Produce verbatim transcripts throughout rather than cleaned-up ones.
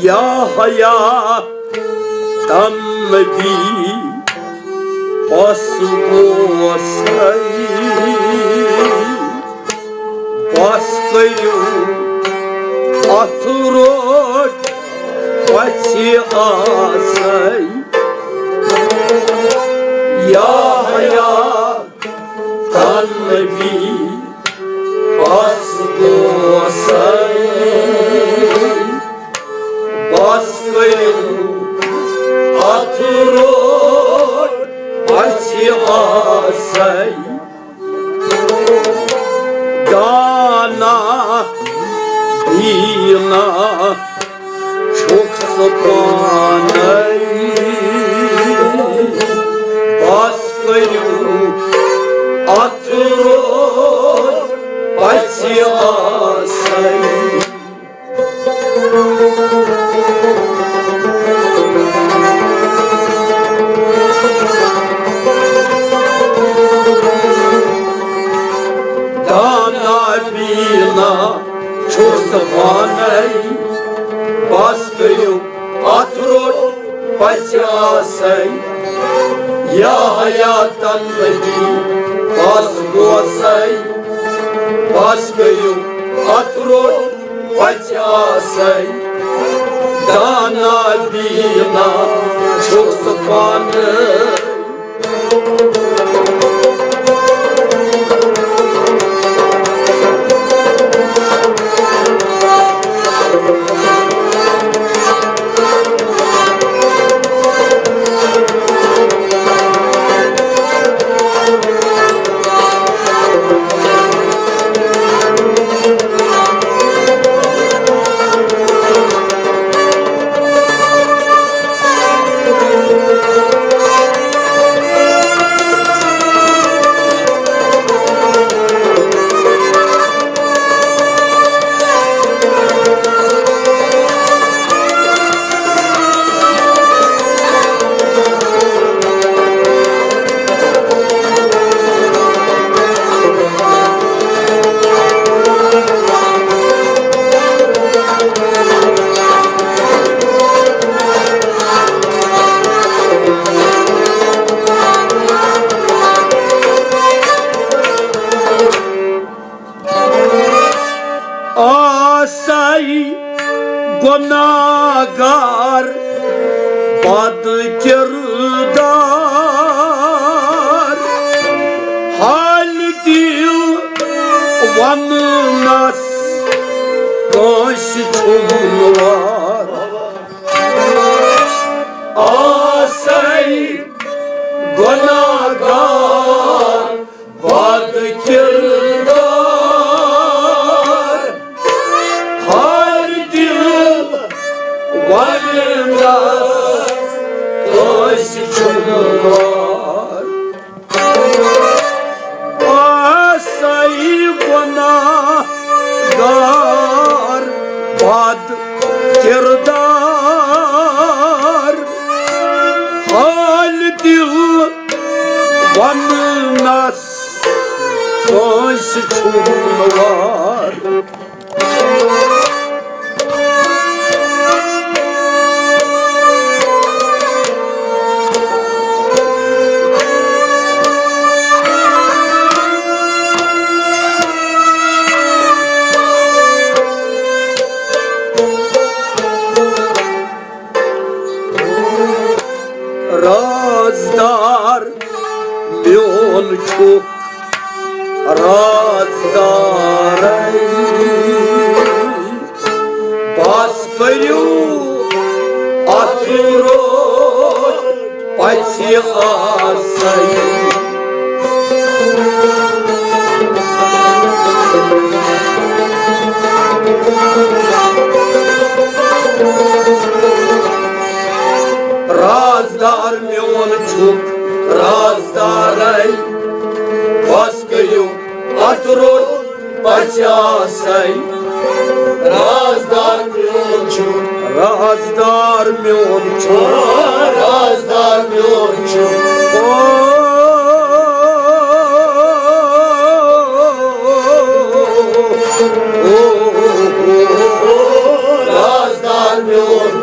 یا حیاتن نبی پس گوسے، بس کٔرِو اتھ روٚٹ پژھِ آسے۔ یا حیاتن نبی پس گوسے، بس کٔرِو اتھ روٚٹ پژھِ آسے۔ دانا دینا چھُکھ ژٕ پانے، بس کٔرِو اتھ روٚٹ پژھِ آسے۔ دانا بینا چھُکھ ژٕ پانے، بس کٔرِو اتھ روٚٹ پژھِ آسے۔ یا حیاتن نبی پس گوسے، بس کٔرِو اتھ روٚٹ پژھِ آسے۔ دانا بینا چھُکھ ژٕ پانے۔ آسے گناہگار بد کردار، حال دل وننس کٲنٛسہِ چھُم نہٕ وار۔ آسے گناہگار بد کردار، ہر دل وننس کٲنٛسہِ چھُم نہٕ وار۔ آسے گناہگار بد کردار، حال دل وننس کٲنٛسہِ چھُم نہٕ وار۔ رازدار میون چھُکھ رازدارے، بس کٔرِو اتھ روٚٹ پژھِ آسے۔ رازدار میون چھُکھ رازدارے، بس کٔرِو اتھ روٚٹ پژھِ آسے۔ رازدار میون چھُکھ، رازدار میون چھُکھ، رازدار میون چھُکھ۔ او، او، او، او، رازدار میون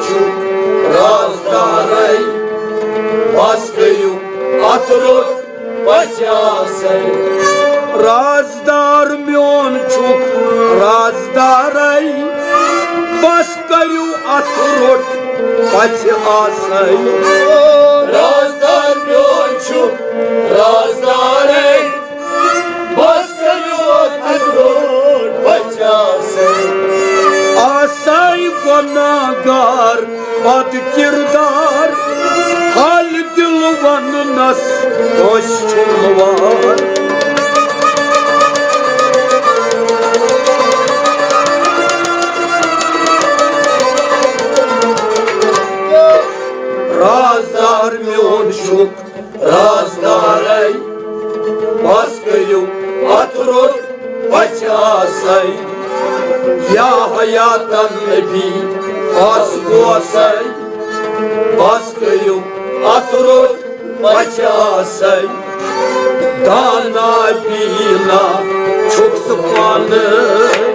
رازدار میون چھُکھ رازدارے، بس کٔرِو اتھ روٚٹ پژھِ آسے۔ رازدار میون چھُکھ رازدارے، بس کٔرِو اتھ روٚٹ پژھِ آسے۔ آسے گۄناہگار بد کردار، حال دل وننس کٲنٛسہِ چھُنہٕ وار۔ رازدار میون چھُکھ رازدارے، بس کٔرِو اتھ روٚٹ پژھِ آسے۔ یا حیاتن نبی آس گوسے، بس کٔرِو اتھ روٚٹ پژھِ آسے۔ دانا بینا چھُکھ ژٕ پانہٕ۔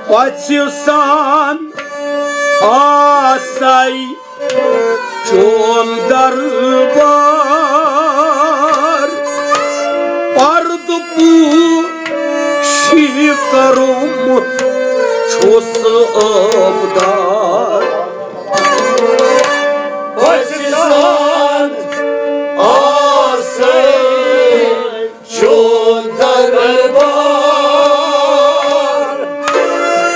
پژھِ سان آسے چون دربار، پردٕ پوشی کرم چھُس عٲبدار۔ پژھِ سان آسے چون دربار،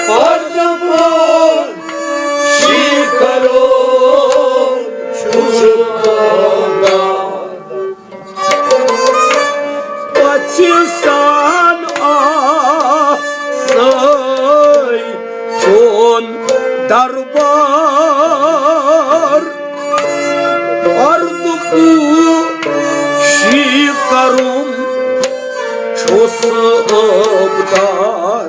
پردٕ پوشی کرم چھُس عٲبدار۔ پژھِ سان آسے چون دربار، پردٕ پوشی کرم چھُس عٲبدار۔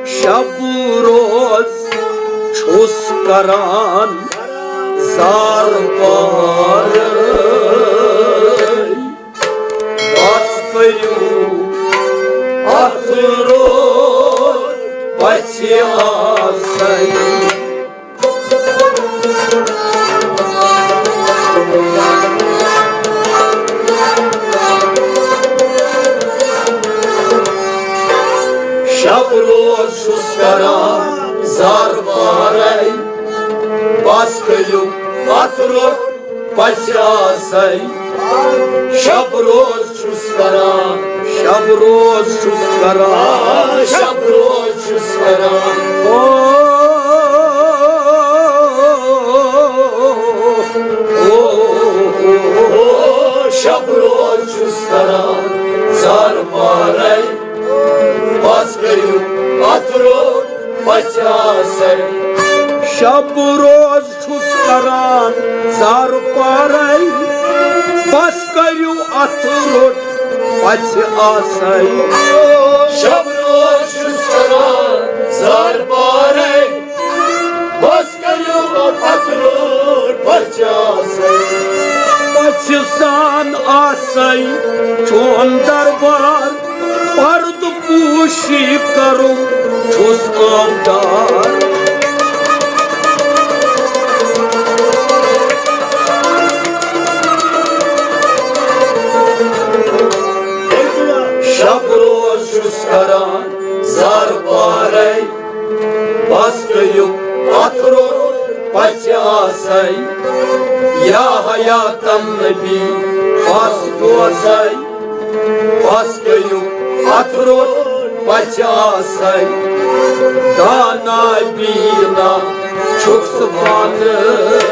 شب روز چھُس کران زار پار، بس کٔرِو اتھ روٚٹ پژھِ آسے۔ شب روز چھُس کران زار پارے، بس کٔرِو اتھ روٚٹ پژھِ آسے۔ شب روز چھُس کران، شب روز چھُس کران، شب روز چھُس کران۔ او، او، او، شب روز چھُس کران زار پارے۔ بس کٔرِو اتھ روٚٹ پژھِ آسے۔ شب روز چھُس کران زار پارے، بس کٔرِو اتھ روٚٹ پژھِ آسے۔ شب روز چھُس کران زار پارے، بس کٔرِو اتھ روٚٹ پژھِ آسے۔ پژھِ سان آسے چون دربار، پردٕ پوشی کرُن چھُس آبدار۔ شب روز چھُس کران زار پارے، بس گٔیُم اتھ روٚٹ پژھِ آسے۔ یا حیاتن نبی، بس بوزے، بس گٔیُم اتھ روٚٹ پژھِ آسے۔ دانا بینا چھُکھ ژٕ پانہٕ۔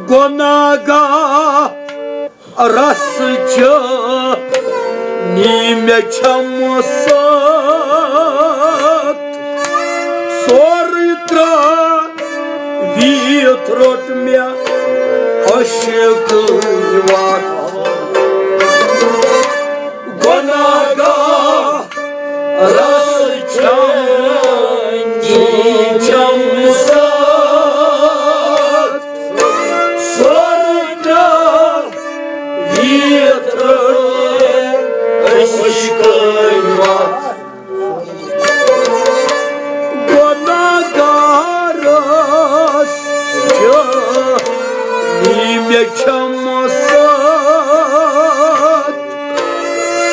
گۄناہ گار رس چٲنی مےٚ چھم ست، سورُے ترٛٲوِتھ روٚٹ مےٚ عشقٕے وات۔ گۄناہ گار رس چٲنی چھم ست، سورُے ترٛٲوِتھ روٚٹ مےٚ عشقٕے وات۔ گۄناہ گارس چھٲنی مےٚ چھم ست،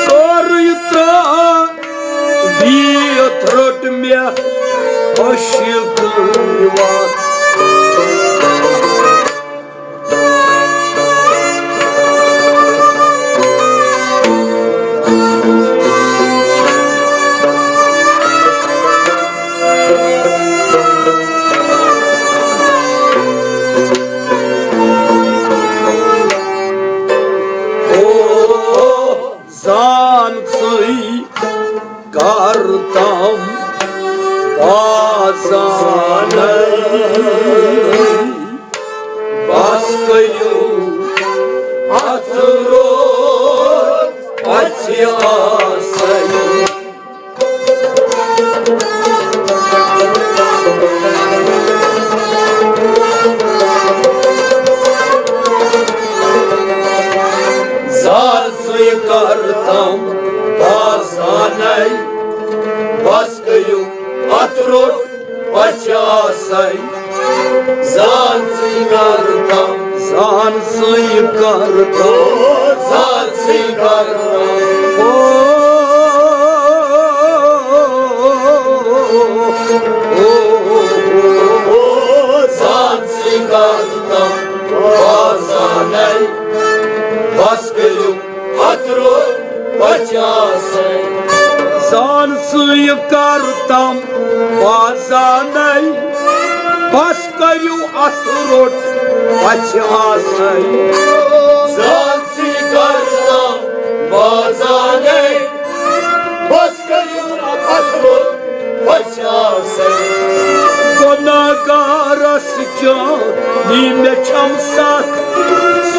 سورُے ترٛٲوِتھ روٚٹ مےٚ عشقٕے وات۔ زان ژٕے کر تام بازانَے، بس کٔرِو اتھ روٚٹ پژھِ آسے۔ زان ژٕے کر تام بازانَے، بس کٔرِو اتھ روٚٹ پژھِ آسے۔ زان ژٕے کر تام، زان ژٕے کر تام، زان ژٕے کر تام۔ او، او، او، زان ژٕے کر تام بازانَے، بس کٔرِو اتھ روٚٹ پژھِ آسے۔ زان ژٕے کر تام بازانَے، بس کٔرِو اتھ روٚٹ پژھِ آسے۔ زان ژٕے کر تام بازانَے، بس کٔرِو اتھ روٚٹ پژھِ آسے۔ گۄناہ گارس چٲنی مےٚ چھم ست،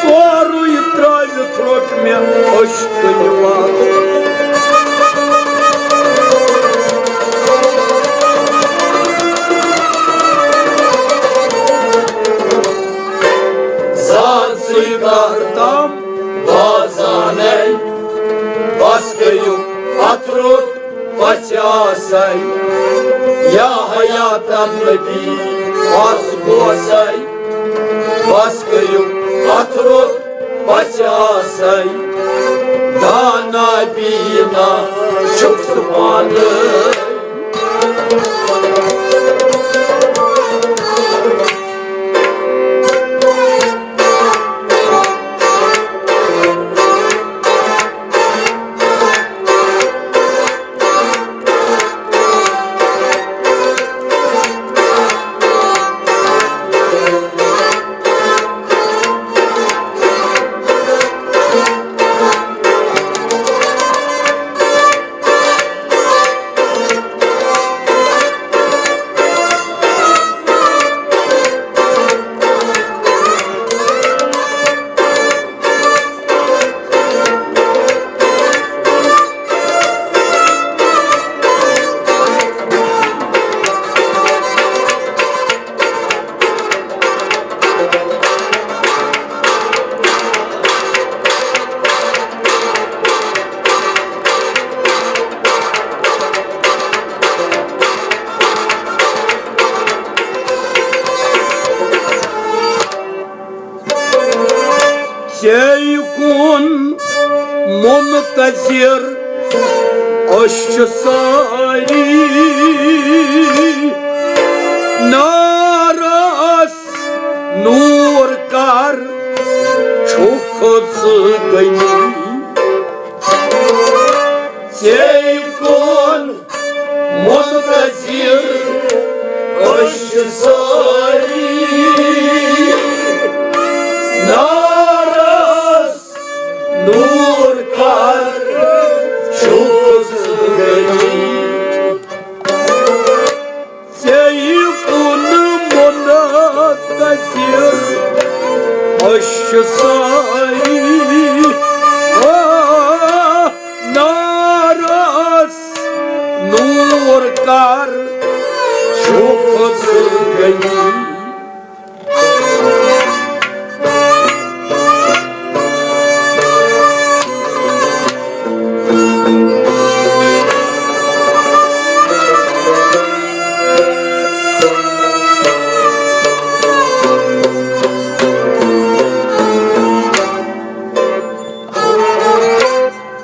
سورُے ترٛٲوِتھ روٚٹ مےٚ عشقٕے وات۔ زان ژٕے کر تام بازانَے، بس کٔرِو اتھ روٚٹ پژھِ آسے۔ یا حیاتن نبی، بس بوزے، بس کٔرِو اتھ روٚٹ پژھِ آسے۔ دانا بینا چھُکھ ژٕ پانہٕ۔ ژے کُن منتظر أسۍ چھِ سٲری، نارس نوٗر کر چھُکھ ژٕ غنی۔ ژے کُن منتظر أسۍ چھِ سٲری، نارس نوٗر کر چھُکھ ژٕ غنی۔ ژے کُن منتظر أسۍ چھِ سٲری، آ، نارس نوٗر کر چھُکھ ژٕ غنی۔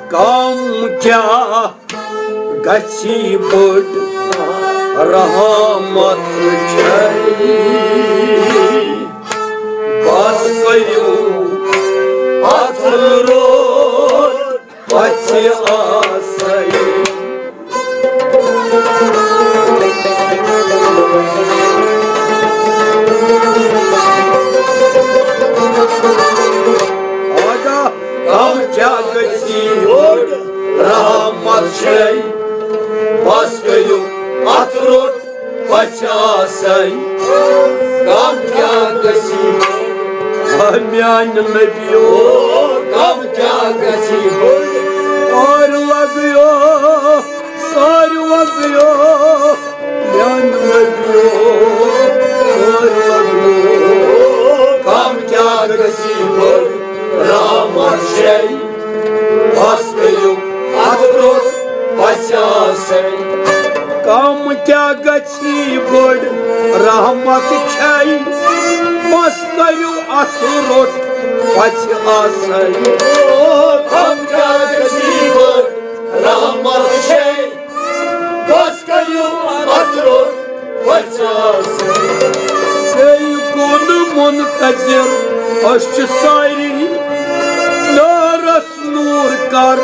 کم کیٛاہ گژھی بٔڑ رحمت چھے، بس کٔرِو اتھ روٹ پژھِ آسے۔ آجا کم کیٛاہ گژھی بٔڑ رحمت چھے، بس کٔرِو اتھ روٹ پژھِ آسے۔ کم کیٛاہ گژھی، آ میانہِ نبیو، کم کیٛاہ گژھی بٔڑ۔ اور لگیو ساروٕے وَنیو، میانہِ نبیو، اور لگیو۔ کم کیٛاہ گژھی بٔڑ رحمت چھے، بس کٔرِو اتھ روٹ پژھِ آسے۔ کم کیٛاہ گژھی بٔڑ رحمت چھے، بس کٔرِو اتھ روٹ پژھِ آسے۔ کم کیٛاہ گژھی بٔڑ رحمت چھے، بس کٔرِو اتھ روٹ پژھِ آسے۔ ژے کُن منتظر أسۍ چھِ سٲری، نارس نوٗر کر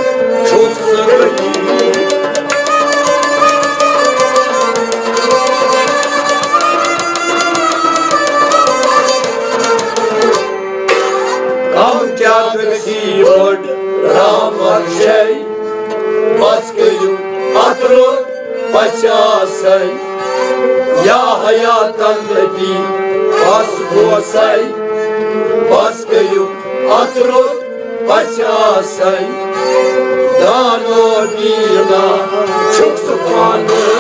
چھُکھ ژٕ غنی۔ کم کیٛاہ گژھی بٔڑ رحمت چھے، بس کٔرِو اتھ روٹ پژھِ آسے۔ یا حیات النبی بس بوسے، بس کٔرِو اتھ روٹ پژھِ آسے۔ دانا بینا چھُکھ ژٕ پانہٕ۔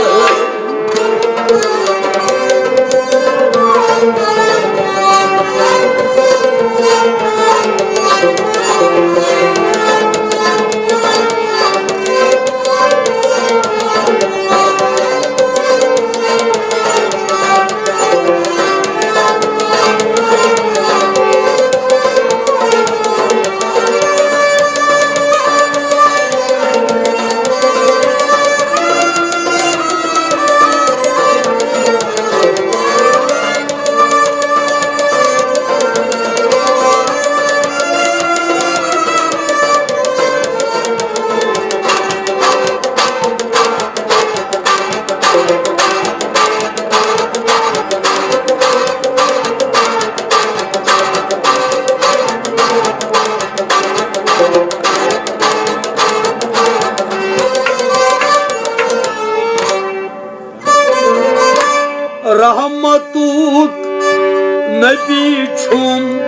نبی چھُم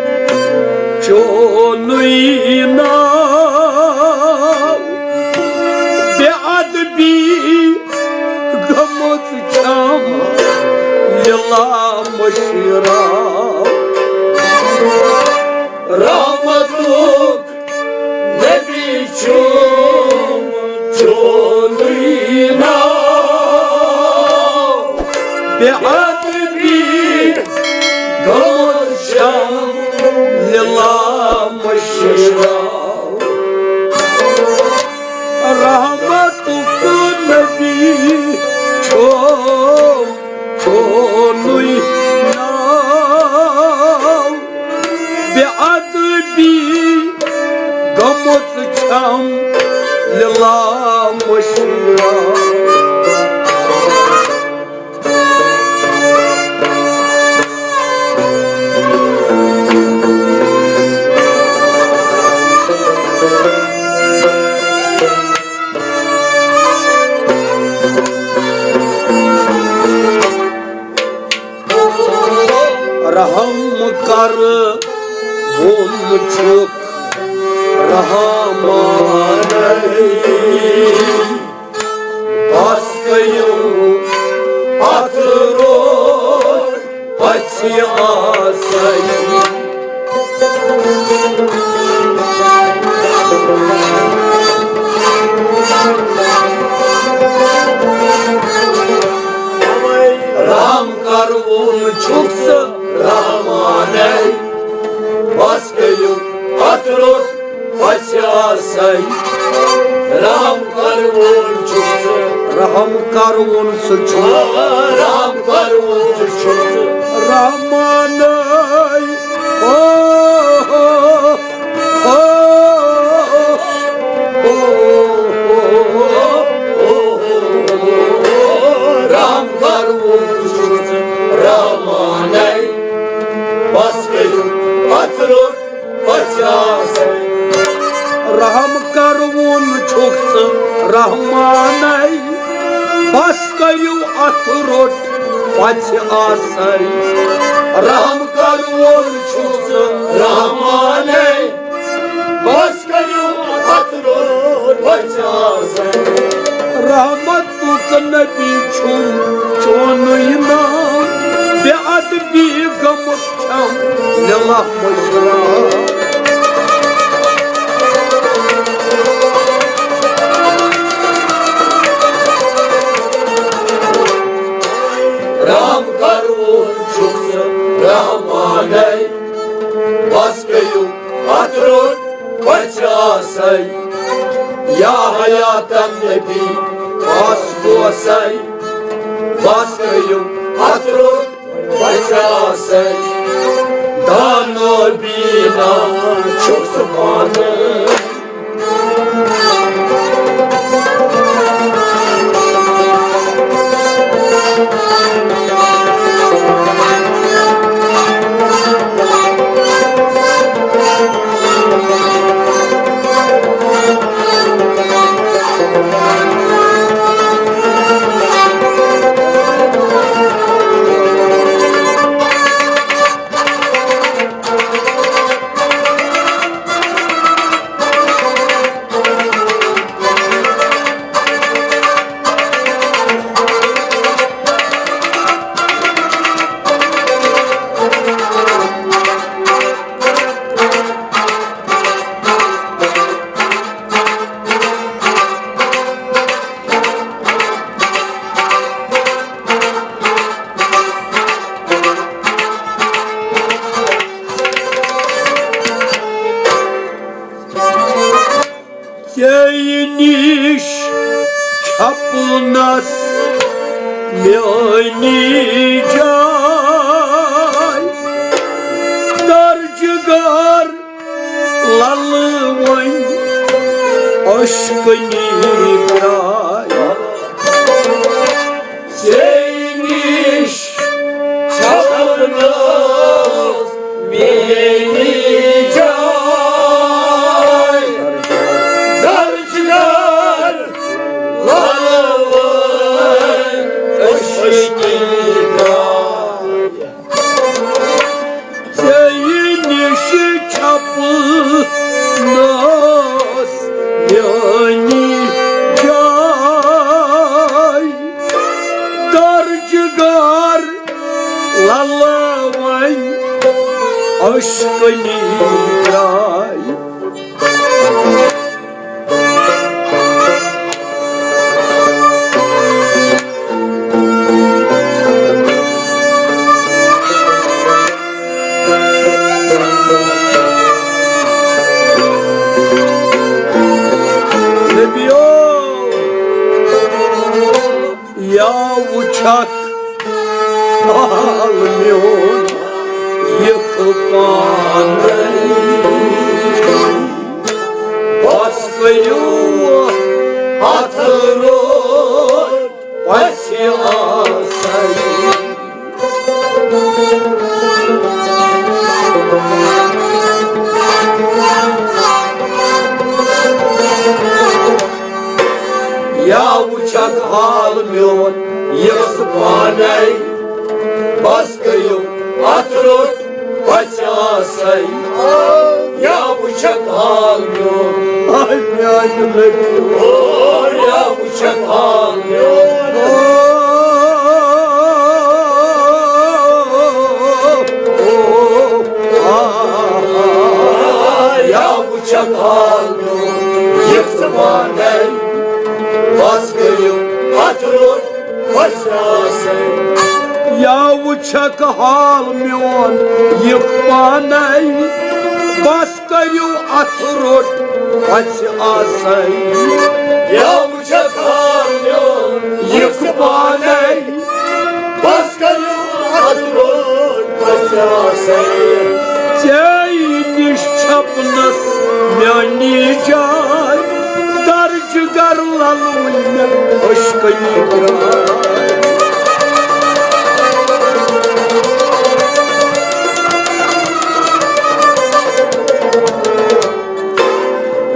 چونُے ناو، بے ادبی گٔمٕژ چھَم لِلا مٔشراو۔ رحمتُک نبی چھُم چونُے ناو، بے ادبی گٔمٕژ چھَم لِلا مٔشراو۔ رحمتُک نبی چھُم چونُے ناو، بے ادبی گٔمٕژ چھَم لِلا مٔشراو۔ رحم کر، ووٚن چھُکھ رحمانَے۔ بس گٔیِو اَتھ روٚٹ پژھِ آسَے۔ رحم کروُن چھُکھ ژٕ رحمانَے، بس گٔیِو اَتھ روٚٹ پژھِ آسَے۔ رحم کروُن چھُکھ ژٕ۔ رحم کروُن سُہ چھُ۔ رحم کروُن سُہ چھُکھ ژٕ۔ رحمانَے۔ او، او، او، او۔ رحم کروُن سُہ چھُکھ ژٕ رحمانَے۔ بس گٔیِو اَتھ روٚٹ پژھِ آسَے۔ رحم کروُن چھُکھ ژٕ رحمانَے، بس کٔرِو اَتھ روٚٹ پژھِ آسَے۔ رحم کروُن چھُکھ ژٕ رحمانَے، بس کٔرِو اَتھ روٚٹ پژھِ آسَے۔ رحمتُک نبی چھُم چونُے ناو، بے ادبی گٔمٕژ چھم لِلا مٔشراو۔ رحم کروُن چھُکھ ژٕ رحمانَے، بس گٔیِو اَتھ روٚٹ پژھِ آسَے۔ یا حیاتَن نبی بس بوسَے، بس گٔیِو اَتھ روٚٹ پژھِ آسَے۔ دانو بینا چھُکھ ژٕ پانہٕ۔ ژےٚ نِش چھپنس میٲنی جاے، درجہٕ گر للہٕ وۄنۍ اشکنی درٛاے۔ ژےٚ نِش چھپنس میٲنی جاے، درجہٕ گر للہٕ وۄنۍ اشکنی درٛاے۔ عشقنی درٛاے۔ نبیو، یا وٕچھکھ حال میون یِکھ پانے۔ بس کٔرِو اَتھ روٚٹ پژھِ آسے۔ یا وٕچھکھ حال میون یِکھ پانے۔ بس کٔرِو اَتھ روٚٹ پژھِ آسے۔ یا وٕچھکھ حال میون۔ آے میانہِ نبی۔ او، یا وٕچھکھ حال میون۔ او، او، آ، آ، یا وٕچھکھ حال میون۔ یِکھ پانے۔ بس کٔرِو اَتھ روٚٹ پژھِ آسے۔ یا وٕچھکھ حال میون یِکھ پانے۔ بس کٔرِو اَتھ روٚٹ پژھِ آسے۔ یا وٕچھکھ حال میون یِکھ پانے۔ بس کٔرِو اَتھ روٚٹ پژھِ آسے۔ ژےٚ نِش چھپنس میٲنی جاے، در جگر للوٕنۍ مےٚ عشقنی درٛاے۔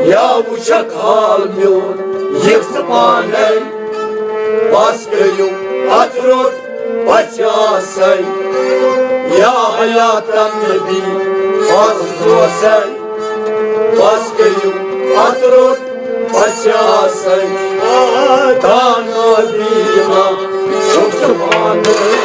یا وٕچھکھ حال میون یِکھ پانے۔ بس کٔرِو اَتھ روٚٹ پژھِ آسے۔ یا حیات النبی، بس دوسے۔ بس کٔرِو اَتھ روٚٹ پژھِ آسے۔ دانا بینا چھُکھ ژٕ پانے۔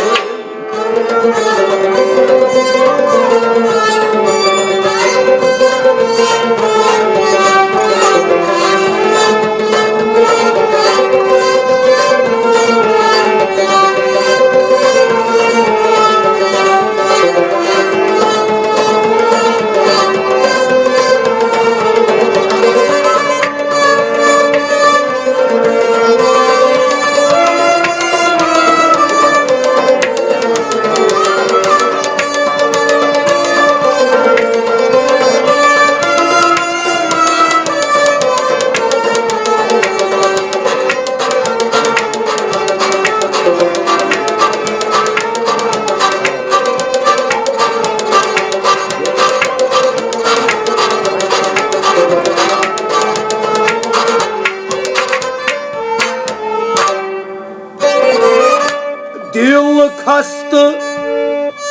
دل خستہٕ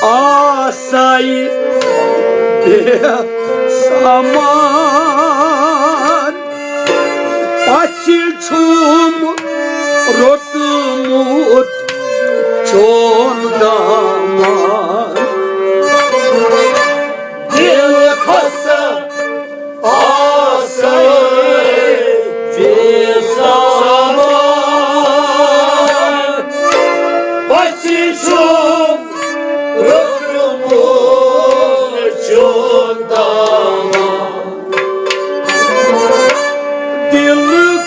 آسے بے سامان، پژھِ چھُم روٚٹمُت چون دامان۔ دل خستہٕ آسے بے سامان، پژھِ چھُم روٚٹمُت چون دامان۔ دل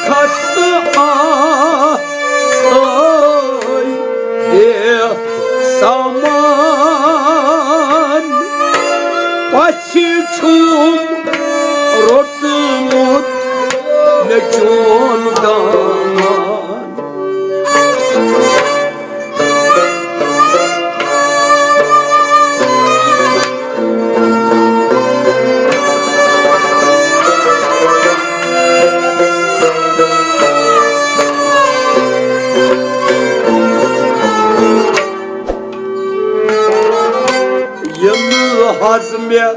خستہٕ آسے بے سامان، پژھِ چھُم روٚٹمُت مےٚ چون دامان۔ یِنہٕ حظ مےٚ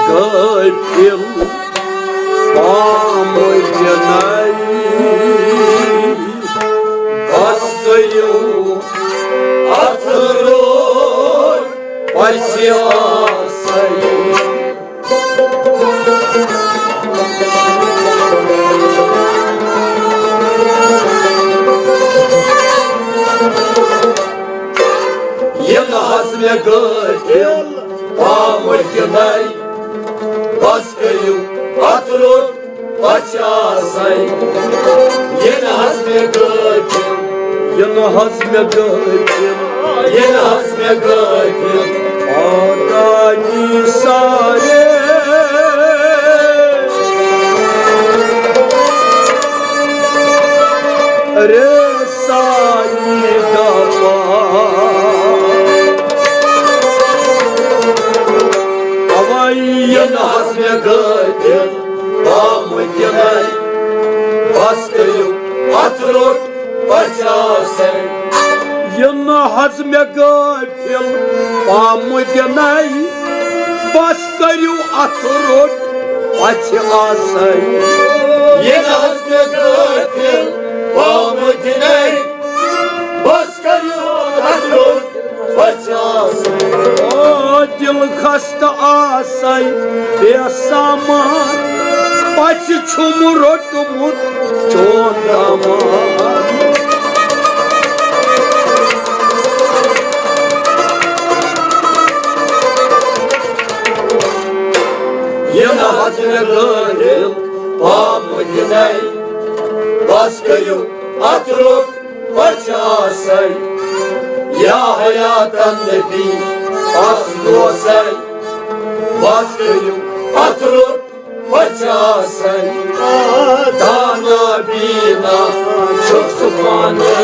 غٲفِل پامہٕ دِنَے، بس کٔرِو اَتھ روٚٹ پژھِ آسے۔ یہِ نہ حظ مےٚ غٲفِل پامہٕ کِنَے، بس کٔرِو اَتھ روٚٹ پژھِ آسَے۔ یہِ نہ حظ مےٚ غٲفِل، یہِ نہ حظ مےٚ غٲفِل، یہِ نہ حظ مےٚ غٲفِل۔ آدانی سارے رے سانی دپا۔ اوائی یہِ نہ حظ مےٚ غٲفِل پامہٕ کِنَے، بس کٔرِو اَتھ روٚٹ پژھِ آسَے۔ یہِ نہ حظ مےٚ غٲفِل پامہٕ کِنَے، بس کٔرِو اَتھ روٚٹ پژھِ آسَے۔ یہِ نہ حظ مےٚ غٲفِل پامہٕ کِنَے، بس کٔرِو اَتھ روٚٹ پژھِ آسَے۔ او دِل خستہٕ آسَے بے سامان، پژھِ چھُم روٚٹمُت چون دامان۔ یہِ نہ حظ مےٚ غٲفِل پامہٕ کِنَے، بس کٔرِو اَتھ روٚٹ پژھِ آسَے۔ یا حیاتن نبی اَصلوسَے، بس کٔرِو اَتھ روٚٹ پژھِ آسَے۔ دانا بینا چھُکھ ژٕ پانہٕ۔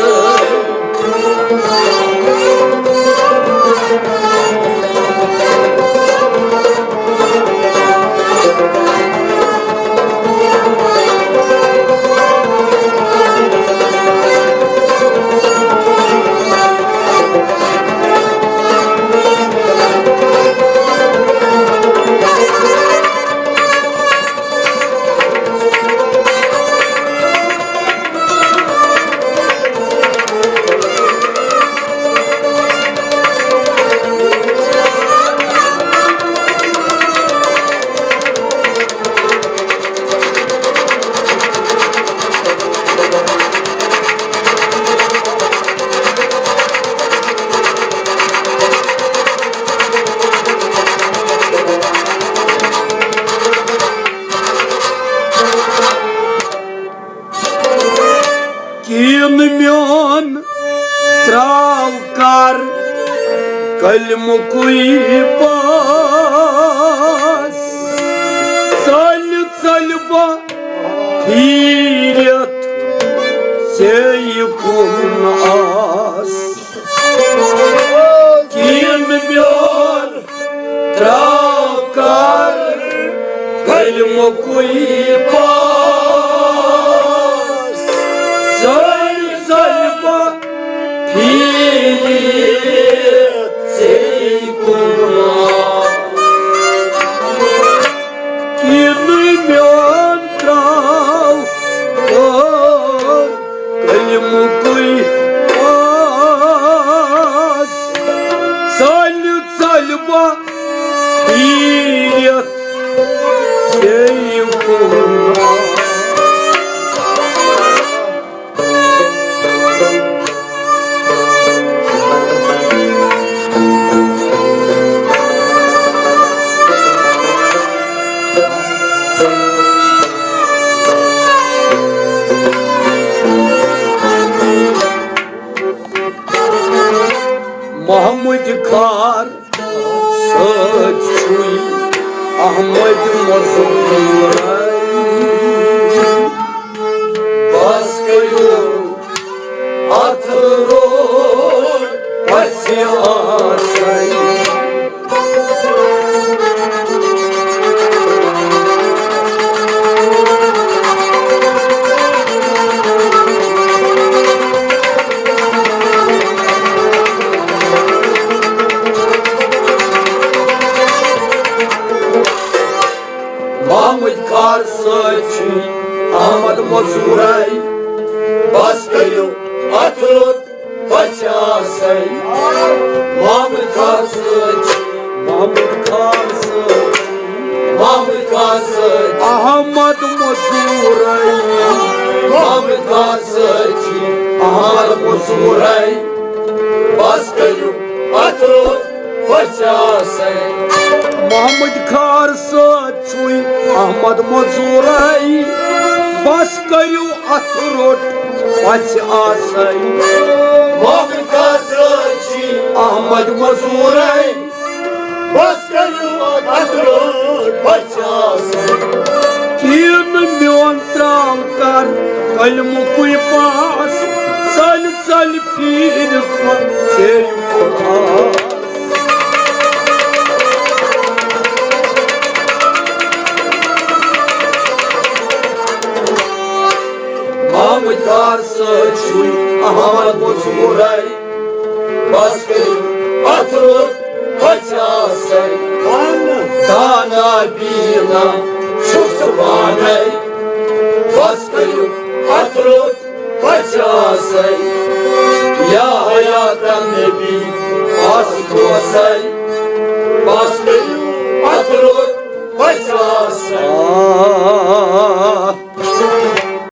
کیٖنہٕ میون تراو کر کلمُکُے پاس، ژٔلۍ ژٔلۍ بہٕ پھیٖرِتھ ژےٚ کُن آس۔ کیٖنہٕ میون تراو کر کلمُکُے پاس، ژٔلۍ ژٔلۍ بہٕ پھیٖرِتھ ژےٚ کُن آس۔ کیٖنہٕ میون تراو کر کلمُکُے پاس، ژٔلۍ ژٔلۍ بہٕ پھیٖرِتھ ژےٚ کُن آس۔ محمد خار سۭتۍ چھُے احمد مزورے۔ بس کٔرِو اتھ روٚٹ پژھِ آسَے۔ محمد خار سۭتۍ چھُے احمد مزورے۔ بس کٔرِو اتھ روٚٹ پژھِ آسَے۔ محمد خار سۭتۍ چھُے، محمد خار سۭتۍ چھُے، محمد خار سۭتۍ احمد مزورے، محمد قاسم چھی احمد مزورے، بس کٔرِو اتھ روٚٹ پژھِ آسے۔ محمد خار صٲب چھُے احمد مزورے، بس کٔرِو اتھ روٚٹ پژھِ آسے۔ محمد قاسم چھی احمد مزورے، بس کٔرِو اتھ روٚٹ پژھِ آسے۔ یِیِو نہٕ میون ترٛاو کر کلمُکُے پاس، ژَلہِ ژَلہِ پھیٖرِ پتھ ژیرِ پاس۔ محمد قاسم چھُے احمد مزورے، بس کٔرِو اتھ روٚٹ پژھِ آسے۔ دانا بینا چھُکھ ژٕ پانے، بس کٔرِو اتھ روٚٹ پژھِ آسے۔ یا حیات النبی آس کوسے۔